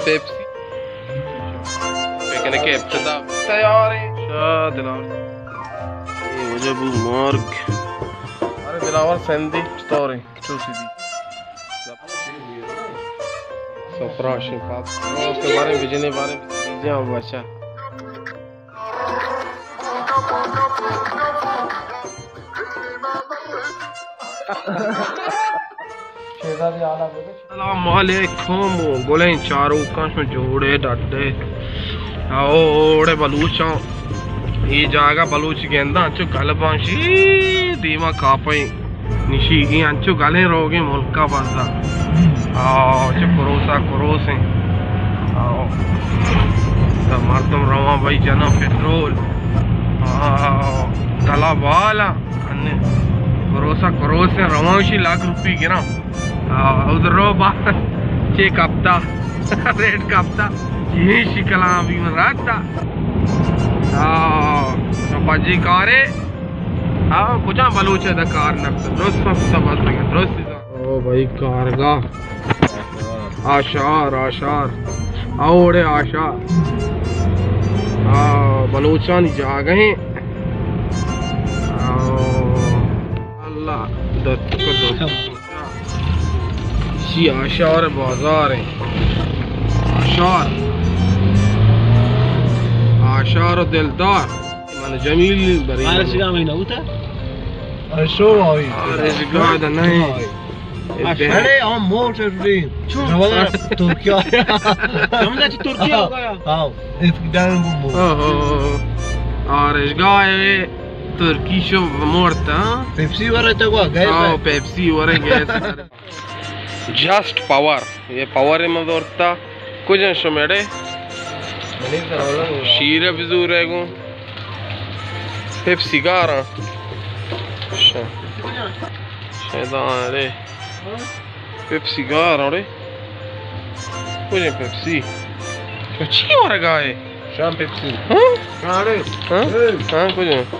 Pepsi. Picnic ابتدا تیار ہے۔ شاہ دلاور۔ اے وجہ بو مارگ۔ ارے دلاور سندھی چطور ہے؟ چوسی دی۔ سپراشیں پاپ۔ او، کے بارے بجنے بارے بیزیاں بچا۔ السلام علیکم، گلیں چاروکاں، شما جوڑے ڈڈے؟ اوڑے بلوچاں، اے جاگہ بلوچ گنداں، انچو گل بانشی دیما کاپیں۔ نشیگی انچو گلیں روگیں ملکا بزا۔ آ، چہ کروسا کروسیں۔ آ، تا مردم رواں بھائی جناں پٹرول۔ آ، گلا بالا۔ کروسا کروسیں، رواں شی لاکھ روپی گراں۔ آ، ادھر رو با۔ چے کپتا۔ ریٹ کپتا۔ یہ شکلاں بھی من راتا۔ آ، پجی کارے۔ ہاں، کجام بلوچ ءَ ادا کار نہ کتہ؟ درست سمجھتا بس، درست ہی۔ او بھائی، کارگاہ۔ آشار، آشار۔ اوڑے آشار۔ آ، بلوچانی جاگہ ہیں۔ آ، اللہ، دت کو دت۔ شی آشار بازار ہیں۔ آشار۔ آشار و دلدار۔ من جمیل بری۔ آرش گاہ میں نہ ہوتا؟ ارشو آوی۔ آرش گاہ دا نہیں۔ ارے، ہم موٹر ری۔ چون؟ ترکیہ۔ سمجھا چی ترکیہ ہو گیا؟ ہاں، اس کی ڈائن بو۔ ہاں، ہاں، ہاں۔ آرش گاہ ہے، ترکی شو مورتا۔ پیپسی ورے تو گئے؟ ہاں، پیپسی ورے گئے۔ جسٹ پاور، یہ پاور میں دورتا۔ کجن شمیڑے؟ شیر بزور ہے گو۔ پیپسی گاراں۔ ش-، شیطان ارے۔ پیپسی گاراں ارے۔ کجن پیپسی؟ چی ورگا ہے؟ شام پیپسی۔ ہاں؟ ہاں، اڑے۔ ہاں؟ اے۔ ہاں، کجا؟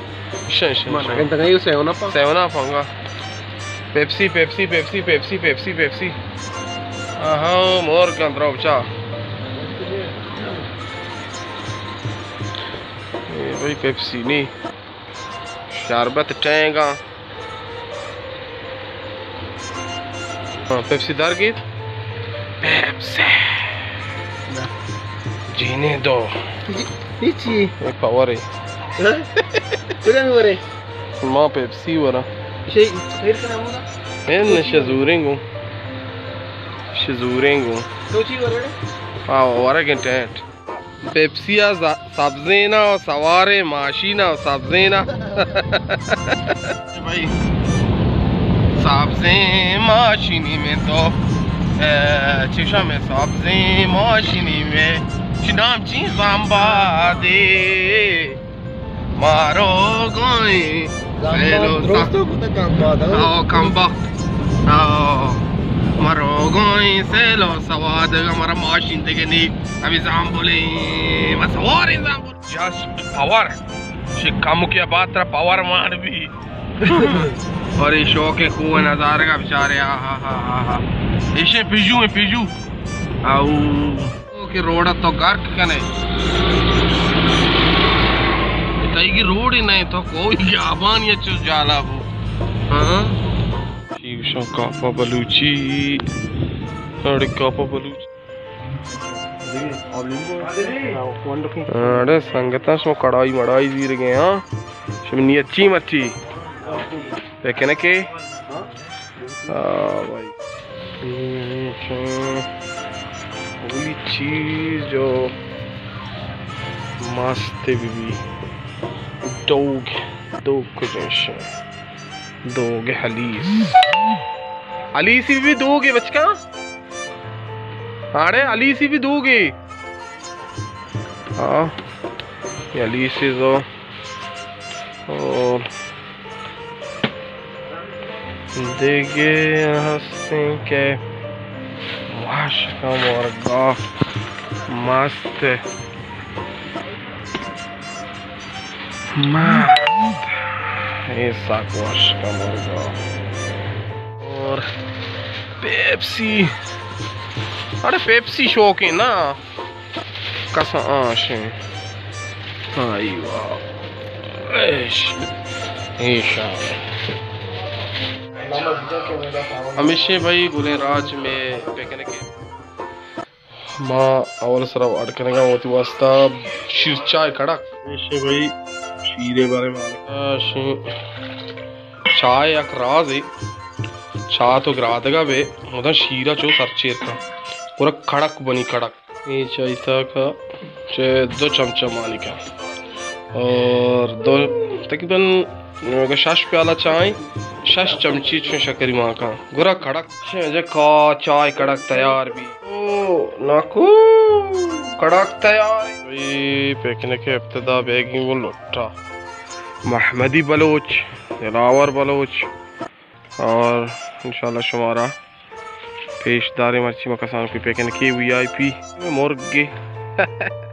شے، شے، من شے۔ اگن تنگا you seven up. Seven up Anga. Pepsi, Pepsi, Pepsi, Pepsi, Pepsi, Pepsi. آہو، مور کن درو بچا۔ اے بھائی پیپسی نی۔ شربت ٹینگا۔ ہاں، پیپسی دار گیت۔ پیپسی۔ جینے دو۔ ہچی۔ اے پاور ہے۔ ہاں؟ کجا می ورے؟ ما پیپسی ورا۔ شے، خیر کنا مودا؟ اے نہ شزوریں گو۔ شزوریں گو۔ تو چی ورے؟ آ، ورگیں ٹینٹ۔ پیپسی ءَ ز-، سبزین ءَ سواریں ماشین ءَ سبزین ءَ۔ بھائی، سبزیں ماشینی میں تو، اے، چشم سبزیں ماشینی میں، چی نام چی زامبادے۔ مارو گوئیں سیل و درستو کتا کم بات، ہاں۔ آو، کم بات۔ آو۔ مارو گوئیں سیل و سواد، مارا ماشین دگہ نی، ہمیں زامبلیں، ما سواریں زامبل۔ Just power. شی کم کیا بات ترا پاور مان بھی۔ اور یہ شوق ہے کوہ نظارے کا بیچارے، آہا ہا ہا ہا۔ ایشے پیجو ہے، پیجو۔ آؤ۔ کہ روڈ ءَ تو گرک کنے۔ تئی گی روڈ ہی نہیں، تو کوئی گیابان یا چو جالا بو۔ ہاں؟ شیو شو کاپا بلوچی۔ اڑے کاپا بلوچی۔ اڑے سنگتاں، شما کڑائی مڑائی زیر گئے، ہاں؟ شما نیت چی مرچی؟ پکنکے؟ آ، بھائی۔ اولی چیز جو مست بی بی۔ دوگ، دوگ کجنش۔ دوگ ہلیس۔ ہلیسی بی بی دوگ بچکا۔ اڑے ہلیسی بی دوگ۔ ہاں۔ یہ ہلیسی دو۔ اور دگہ ہستیں کہ وش کم ورگا مست، مست، اے سک وش کم ورگا۔ اور پیپسی۔ اڑے پیپسی شوقین نا؟ کسا آشیں۔ ہائی واہ۔ ایش۔ ایشا۔ ہمیشہ بھائی گلیں راج میں پکنک۔ ما اول سرا اڈ کنگا وتی واسطہ شیر چائے کڑک۔ ہمیشہ بھائی شیرے بارے مالک۔ آ، شی-، چائے یک رازے۔ چاہ تو گرادگا بے، مدن شیرا چو سرچیر کن۔ پورا کڑک بنی کڑک۔ اے چائے تاکا چہ دو چمچہ مانی کن۔ اور دو، تقریباً اگہ شش پیالہ چائیں، شش چمچی چون شکری مان کن۔ گڑا کڑک چہ جا کا چائے کڑک تیار بی۔ او ناکو، کڑک تیار۔ اے پکنک ابتدا بیگی گوں لٹا۔ محمدی بلوچ، دلاور بلوچ، اور انشاءاللہ شمارا پیش داریں۔ مرچی ما کسان کوئی پکنکی وی آئی پی مرگے۔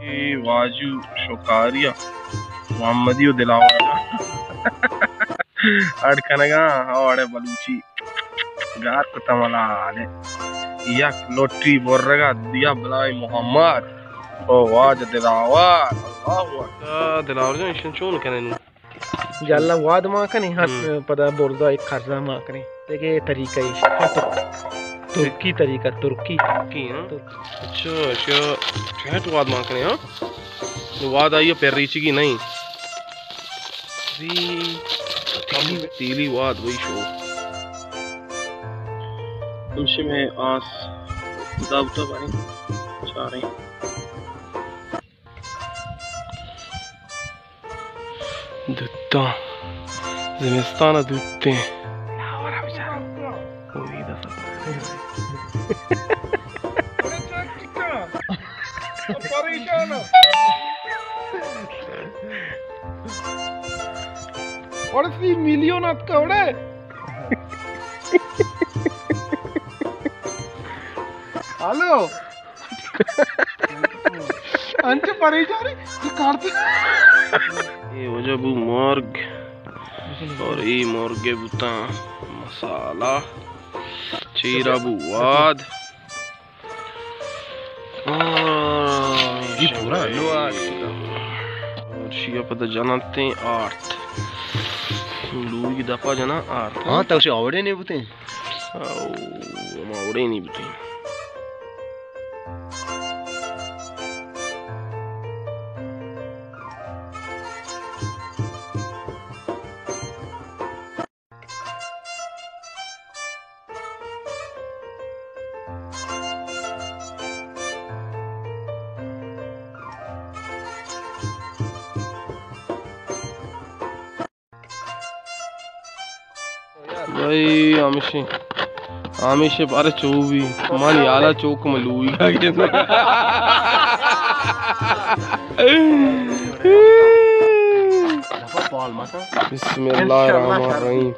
اے واجو شکاریا محمدی و دلاور اڈ کنگا، ہاں، اڑے بلوچی گار کتا ملالے۔ یک لوٹی برگا دیا بلائیں محمد۔ او واجہ دلاور، اللہ اکبر۔ آ، دلاور جان، ایشن چون کنن؟ جلا واد ما کنیں، ہاں، ہم۔ پدا برزا ایک قرضہ ما کنیں۔ دیکھے طریقہ ایش۔ ترکی طریقہ، ترکی۔ ترکی، ہاں؟ ترکی۔ اچھا، اچھا، ٹھیٹ واد ما کنیں، ہاں؟ واد آئی پر ریچگی نہیں۔ تیلی۔ تیلی واد وہی شو۔ ہمشی میں آس خدا بتا بھائی، چاریں۔ دوتاں۔ زمستان ء دوتیں۔ پریشان۔ اڑے سی ملین اتکا اڑے۔ ہلو۔ انچو پریشان ہے، تو کارتے۔ اے وجہ بو مرگ اور اے مرگ بوتاں مسالہ، چیرا بو واد۔ اور اے پورا لو آگ۔ اور شیا پتہ جنانتے آرت۔ لوی دپا جنا آرت۔ ہاں، تو شی آوڑے نہیں بوتے۔ او، ہما وڑینی بوتیں۔ بھائی، ہمیشی، ہمیشی بارے چو بھی، من یالا چوک ملوی گا گے۔ بسم اللہ الرحمن الرحیم۔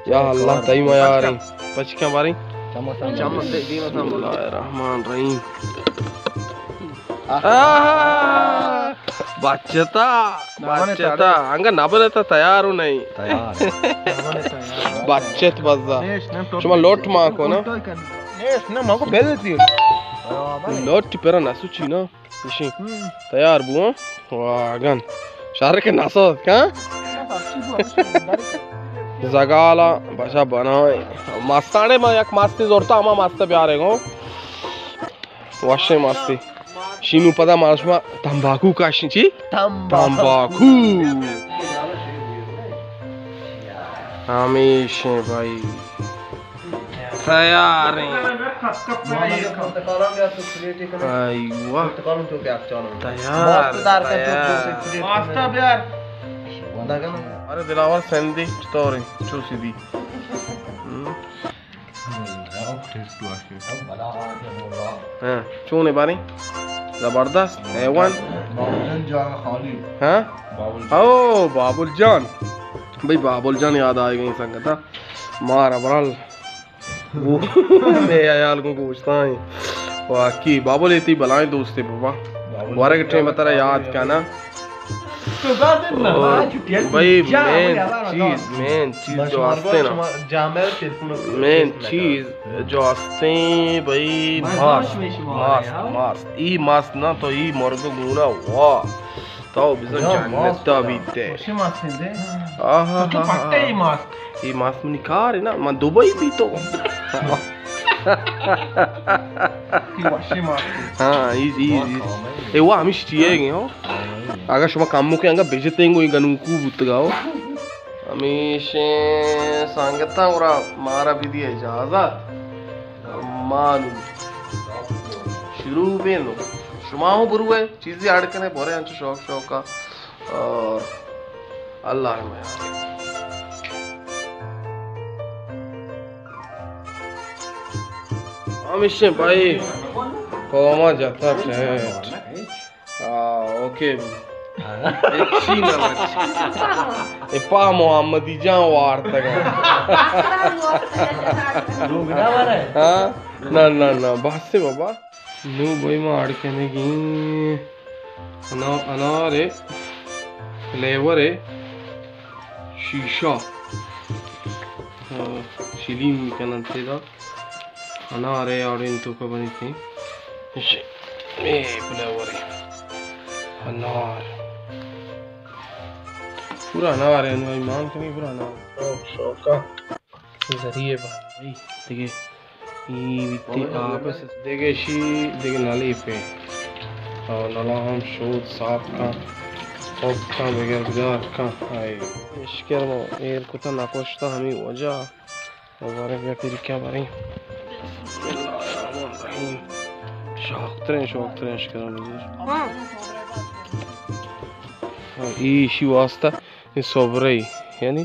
یا اللہ، تئی میاریں۔ پچکاں باریں۔ بسم اللہ الرحمن الرحیم۔ آہا! بچتا، بچتا۔ انگا نبرتا تیار ہو نہیں۔ تیار۔ بچت بزا۔ شما لوٹ ما کو نا۔ نیش، نہ، مگو بل تی۔ لوٹ پر نہ سوچی نا۔ اشی۔ تیار بو، ہاں؟ واگن۔ شہر کے نسو، ہاں؟ زگالا بچا بنائیں۔ مستانے ما یک مستی زورتا، ہما مستے بیارے گو۔ وشیں مستی۔ شینو پدا ما شما تمباکو کشیں، چی؟ تمباکو۔ تمباکو۔ ہمیشیں بھائی۔ تیاریں۔ ایوہ۔ تیار، تیار۔ ارے دلاور سندی چطوریں؟ چوسی دی۔ ہم۔ ہاں، چون ہے باریں؟ زبردست، حیوان۔ بابل جان جاگہ خالی۔ ہاں؟ بابل جان۔ او، بابل جان۔ بھئی، بابل جان یاد آئے گئی سنگتا۔ مارا برال۔ وہ، میں عیال کو گوشتا ہیں۔ واقعی، بابل ایتی بلائیں دوستے بابا۔ بابل ورگ جان ٹیم ترا یاد کا نا۔ تو بس نہ، او، بھائی، چھٹی ہے۔ بھائی، جا، مین بھائی، اللہ چیز، رضا۔ مین چیز بس جو شما ہستے نا۔ شما جامع تلفن مین چیز نہ چیز کرو۔ جو ہستے، بھائی، بس ماست، بس شما ماست، ہاں۔ ماست۔ ای ماست نا تو ای مرگ گونا، واہ۔ تو بزن کجا جنت ماست بیتے۔ خوشی ماست دے۔ آہا، تو ہا، پٹے ہا۔ ای ماست۔ ای ماست منی کار ہے نا، من دبئی بیتو۔ ای وشی ماست۔ ہاں، ای، ای، ای۔ اے وا ہمیش چیئے گے ہو۔ اگر شما کمو کے انگا بجتیں گو، ای گنوکو بوتگا ہو۔ ہمیشیں سنگتاں گڑا مارا بدی اجازت۔ ما نوں شروع بینو۔ شما ہوں بروے، چیزی اڈ کنے، بورے انچو شوق شوقا۔ اور اللہ میار۔ ہمیشیں بھائی، قوما جتا ٹیٹ۔ آ، اوکے۔ ہچی نہ بچ۔ اے پا محمدی جان وارتگا۔ لوگ نہ ورے۔ ہاں؟ نہ، نہ، نہ، بس بابا۔ نوں بھئی ما اڈ کنگی۔ انا-، انار ہے، فلیور ہے، شیشہ۔ ہاں، چلیم میکنن تیدا۔ انار ہے، آڑین تو کا بنی تھی۔ اش-، اے فلیور ہے۔ انار۔ پورا انار ہے، نو ایمان کنی پورا انار۔ شوق، شوقا۔ ذریعے بھائی، دیگه ای بیتی آپ دیگه شی دیگه نلی پہ۔ او نلا ہم شود صاف کن، خوب کن، بگر بدار کن۔ آئی اشکر ما ایر کتا نکشتا ہمی وجہ۔ دوبارہ بیا پیری کیا باریں۔ بسم اللہ الرحمن الرحیم۔ شوق ترین، شوق ترین اشکر بزر۔ ای شی واسطہ۔ اے سوبرئی، یعنی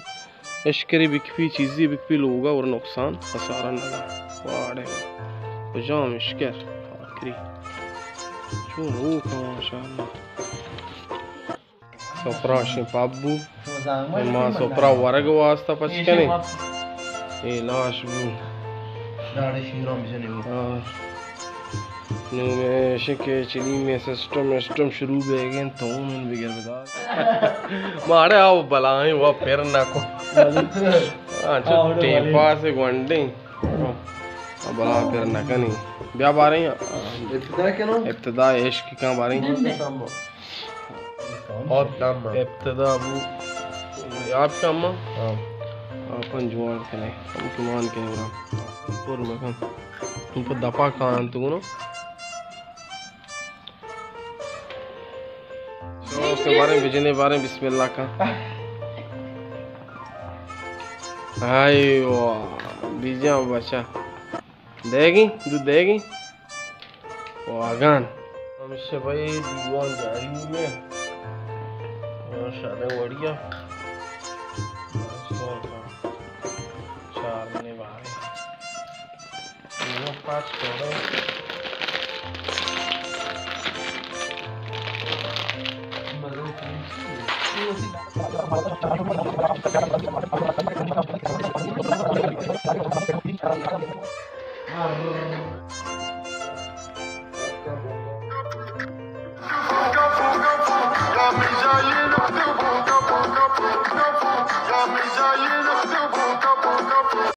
اشکری بکپی، چیزی بکپی، لوگا اور نقصان خسارہ نہ دا۔ واڑے وا۔ کجام اشکر؟ آخری۔ چون روک ماشاءاللہ۔ سپرا شیں پابو۔ ما سپرا ورگ واسطہ پچ کنے۔ اے لاش بو۔ داڑے شیران بجنے ہو۔ آہ۔ نوں ایشی کہ چلی میں سسٹم، سسٹم شروع بیگیں تو من بگر بدار۔ ماڑے آو بلائیں وا پر نہ کو۔ اچھا، ٹیم پاس گونڈیں۔ بلا پر نہ کنی۔ بیا باریں۔ ابتدا کنو؟ ابتدا عشق کاں باریں۔ بہت کم ہے۔ ابتدا بو۔ آپ کم ہے؟ ہاں۔ آپن جوان کنے۔ ہم کمان کنے برا۔ پر مکن۔ تم پر دپا کان تو گنو۔ اوکے، باریں بجنے، باریں بسم اللہ کا۔ ہائی واہ، بیجاں بچا۔ دیگی، دو دیگی۔ واگان۔ ہمیشہ بھائی دیوان جاری میں۔ ماشاءاللہ وڑیا۔ چار نے بارے۔